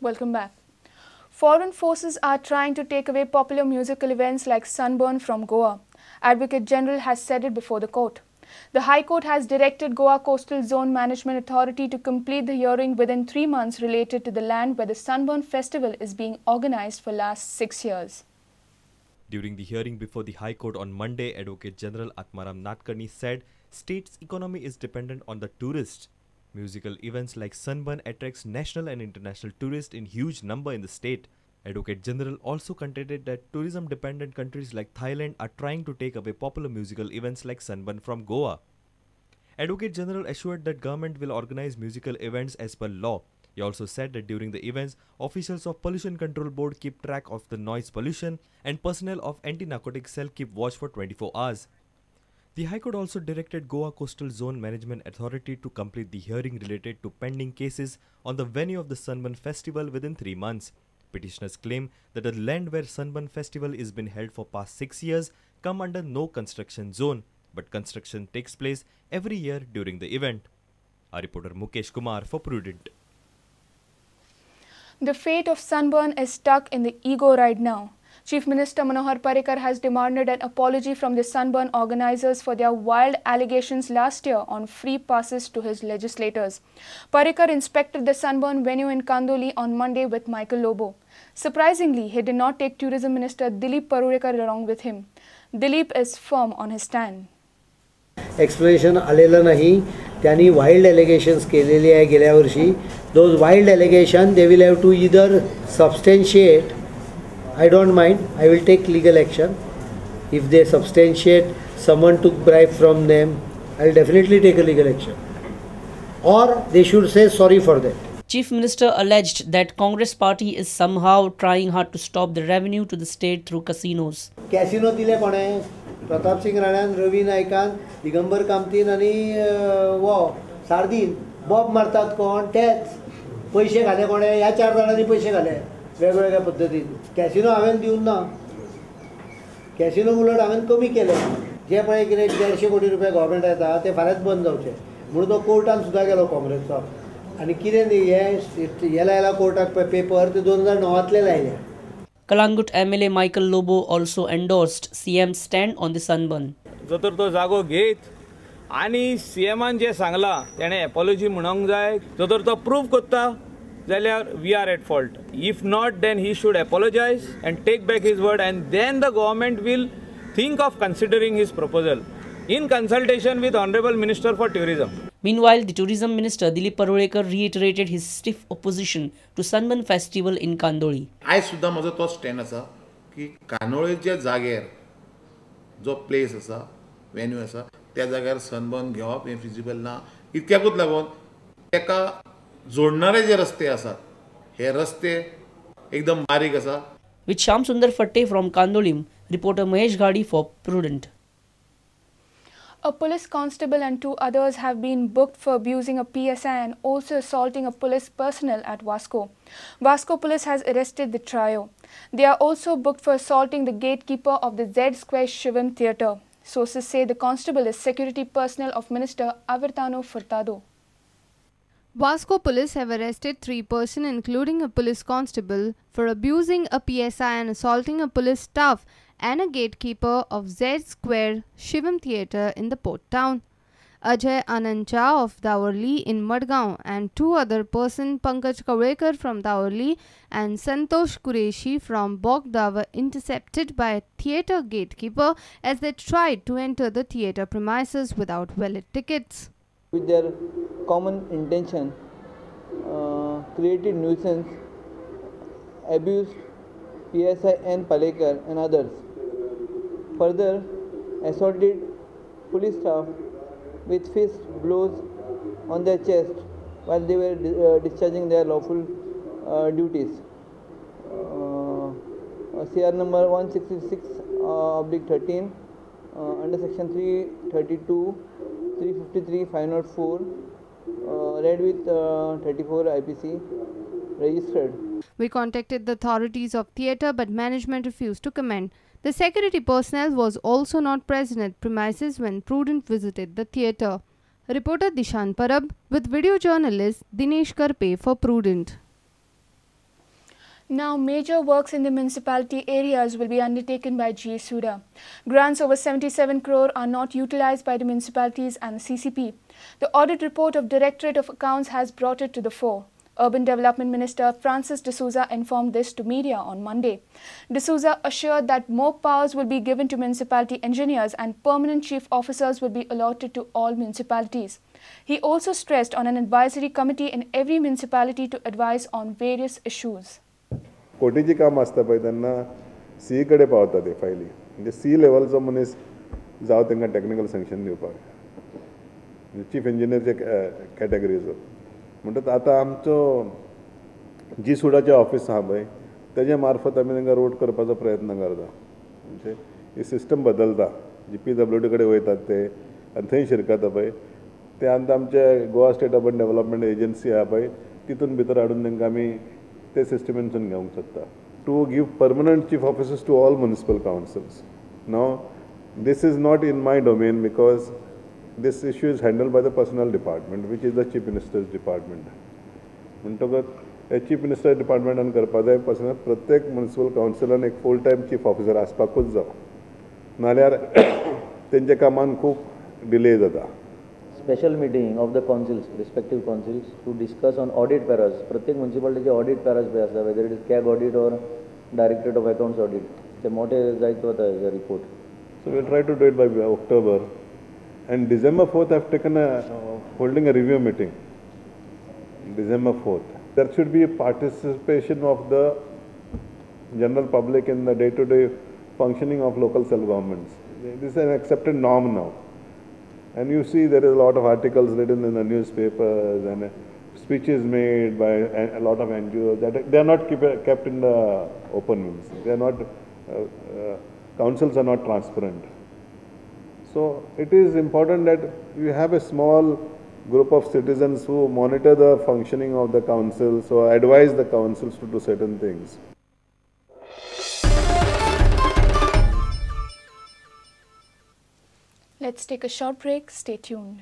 Welcome back. Foreign forces are trying to take away popular musical events like Sunburn from Goa. Advocate General has said it before the court. The High Court has directed Goa Coastal Zone Management Authority to complete the hearing within 3 months related to the land where the Sunburn Festival is being organized for last 6 years. During the hearing before the High Court on Monday, Advocate General Atmaram Nadkarni said state's economy is dependent on the tourists. Musical events like Sunburn attracts national and international tourists in huge number in the state. Advocate General also contended that tourism-dependent countries like Thailand are trying to take away popular musical events like Sunburn from Goa. Advocate General assured that government will organize musical events as per law. He also said that during the events, officials of Pollution Control Board keep track of the noise pollution and personnel of anti-narcotic cell keep watch for 24 hours. The High Court also directed Goa Coastal Zone Management Authority to complete the hearing related to pending cases on the venue of the Sunburn Festival within 3 months. Petitioners claim that the land where Sunburn Festival is been held for past 6 years come under no construction zone, but construction takes place every year during the event. Our reporter Mukesh Kumar for Prudent. The fate of Sunburn is stuck in the ego right now. Chief Minister Manohar Parrikar has demanded an apology from the Sunburn organizers for their wild allegations last year on free passes to his legislators. Parrikar inspected the Sunburn venue in Kandoli on Monday with Michael Lobo. Surprisingly, he did not take Tourism Minister Dilip Parulekar along with him. Dilip is firm on his stand. Explanation आलेलं नाही. त्यांनी wild allegations केलेली आहे गेल्या वर्षी. Those wild allegation they will have to either substantiate. I don't mind, I will take legal action. If they substantiate someone took bribe from them, I will definitely take a legal action. Or they should say sorry for that. Chief Minister alleged that Congress party is somehow trying hard to stop the revenue to the state through casinos. Casino दिले कोणे? प्रताप सिंग राण्यान, रवी नायकान, दिगंबर कामतीन आनी वो सार्दीन. बॉब मारतात कोण? तेच. पयशे घाले कोणे? ह्या 4 जाणांनी पयशे घाले वेगवेगळ्या पद्दतीन. कॅसिनो हांवें दिवंक ना, कॅसिनो उलट हांवें कमी केले. जे पळय कितें 150 कोटी रुपया गव्हर्मेंट येता ते फाल्यांच बंद जावचे म्हणून तो कोर्टान सुद्दां गेलो काँग्रेसचो. आनी कितें न्ही हें लायला कोर्टाक पेपर ते 2009 लायले. Kalangut MLA Michael Lobo also endorsed CM's stand on the Sunburn. जो तर तो जागो घेत आनी सीएमान जे सांगला तेणे एपॉलॉजी म्हणूंक जाय. जो तर तो प्रूव करता जाल्यार we are at fault. If not, then he should apologize and take back his word, and then the government will think of considering his proposal in consultation with Honorable Minister for Tourism. Meanwhile, the Tourism Minister Dilip Parulekar reiterated his stiff opposition to Sunburn Festival in Kandoli. आयज सुद्दां म्हजो तो stand आसा की कांदोळेच्या जाग्यार जो place आसा, venue आसा, त्या जाग्यार सनबर्न घेवप हें फिजिबल ना. इतक्याकूच लागून ताका जोडणारे जे रस्ते आसात हे रस्ते एकदम बारीक आसा. With Shyam Sundar Fatte from Candolim, reporter Mahesh Ghadi for Prudent. A police constable and 2 others have been booked for abusing a PSI and also assaulting a police personnel at Vasco. Vasco police has arrested the trio. They are also booked for assaulting the gatekeeper of the Z Square Shivam Theatre. Sources say the constable is security personnel of Minister Avertano Furtado. Vasco police have arrested 3 persons, including a police constable, for abusing a PSI and assaulting a police staff and a gatekeeper of Z Square Shivam Theatre in the port town. Ajay Anancha of Davorli in Madgaon and 2 other persons, Pankaj Kavlekar from Davorli and Santosh Qureshi from Bogda, were intercepted by a theatre gatekeeper as they tried to enter the theatre premises without valid tickets. With their common intention, created nuisance, abused PSI N. Palekar and others. Further, assaulted police staff with fist blows on their chest while they were discharging their lawful duties. CR number 166/13 under section 332, 353, 504, read with 34 IPC registered. We contacted the authorities of theatre, but management refused to comment. The security personnel was also not present at premises when Prudent visited the theatre. Reporter Dishan Parab with video journalist Dinesh Karpe for Prudent. Now, major works in the municipality areas will be undertaken by GSUDA. Grants over 77 crore are not utilized by the municipalities and the CCP. The audit report of Directorate of Accounts has brought it to the fore. Urban Development Minister Francis D'Souza informed this to media on Monday. D'Souza assured that more powers will be given to municipality engineers and permanent chief officers will be allotted to all municipalities. He also stressed on an advisory committee in every municipality to advise on various issues. कोटीचें काम आसता पळय तेन्ना C कडेन पावता ते फायली, म्हणजे C लेवलचो मनीस जावं तांकां टॅक्निकल सँक्शन दिवपाक, चीफ इंजिनियरचे कॅटेगरीचो. म्हणटकच आतां आमचो जी सुडाचें ऑफिस आहा पळय तेजे मार्फत आमी तांकां रोड करपाचो प्रयत्न करता. म्हणजे ही सिस्टम बदलता, जी पी डब्ल्यू डी कडेन वयतात ते आनी थंय शिरकता पळय ते आतां आमचे Goa state urban development agency आहा पळय तितून भितर हाडून तांकां आमी ते सिस्टमीनसून घेवंक सोदता. To give permanent chief officers to all municipal councils. Now this is not in my domain because this issue is handled by the personnel department, which is the chief minister's department. म्हणटकच हे chief minister डिपार्टमेंटान करपा जाय. Personal प्रत्येक municipal कावन्सिलान एक full time chief officer आसपाकूच जाय, नाल्यार तेंच्या कामान खूब डिले जाता. Special meeting of the councils, respective councils, to discuss on audit paras. प्रत्येक म्युनिसिपालिटीचे ऑडिट पॅराज पळय आसता, whether it is CAG audit or directorate of accounts audit, ते मोठे जायत वता हेजो report. So we'll try to do it by October. And December 4th, I have taken a holding a review meeting. December 4th. There should be a participation of the general public in the day-to-day functioning of local self-governments. This is an accepted norm now. And you see there is a lot of articles written in the newspapers and speeches made by a lot of NGOs that they are not kept in the open means. They are not, councils are not transparent. So it is important that you have a small group of citizens who monitor the functioning of the councils or advise the councils to do certain things. Let's take a short break. Stay tuned.